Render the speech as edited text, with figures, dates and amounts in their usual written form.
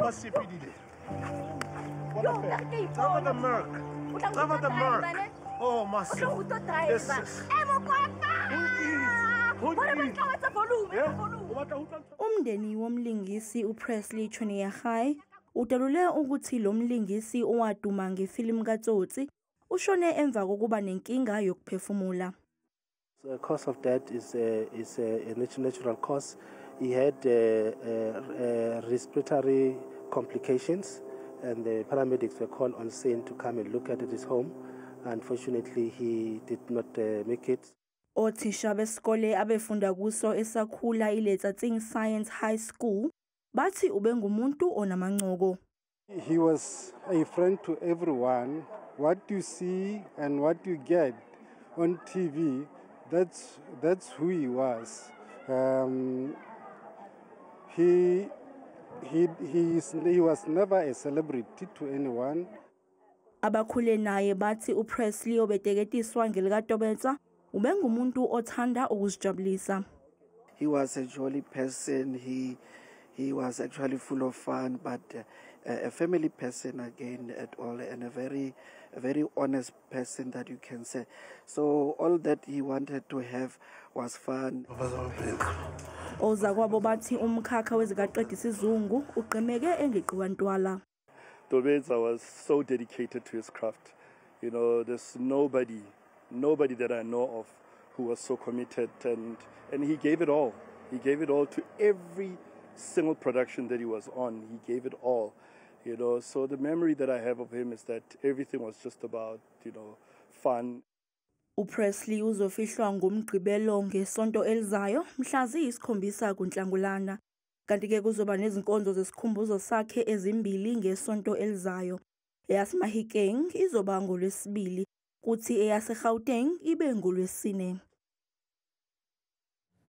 Ba sepedile. Cover the Merc. Cover the Merc. Oh, massive. This is. Umndeni womlingisi uPresley Chweneyagae udalule ukuthi lo mlingisi owaduma ngefilimu kaTsotsi ushone emva kokuba nenkinga yokuphefumula. The cause of death is a natural cause. He had respiratory complications, and the paramedics were called on scene to come and look at his home. Unfortunately, he did not make it. Othisha besikole abefunda kuso esakhula, iLetsatsing Science High School, bathi ubengumuntu onamancoko. He was a friend to everyone. What you see and what you get on TV, that's who he was. He was never a celebrity to anyone. Abakhule naye bathi uPresley, obeteketiswa ngelikaTobetsa, ubengumuntu othanda ukuzijabulisa. He was a jolly person. He was actually full of fun, but a family person again at all, and a very honest person that you can say. So all that he wanted to have was fun. Ozakwabo bathi umkhakha wezikaqedisizungu ugqemeke engeqiwa ntwala. Tobetsa was so dedicated to his craft. There's nobody, nobody that I know of who was so committed, and he gave it all. He gave it all to every single production that he was on. He gave it all. So the memory that I have of him is that everything was just about fun. UPresley uzofihlwa ngoMgqibelo ngesonto elizayo mhla ziyi-7 kuNhlangulana. Kanti-ke kuzoba nezinkonzo zesikhumbuzo sakhe ezimbili ngesonto elizayo. EyaseMahikeng izoba ngoLwesibili, kuthi eyaseGauteng ibe ngoLwesine.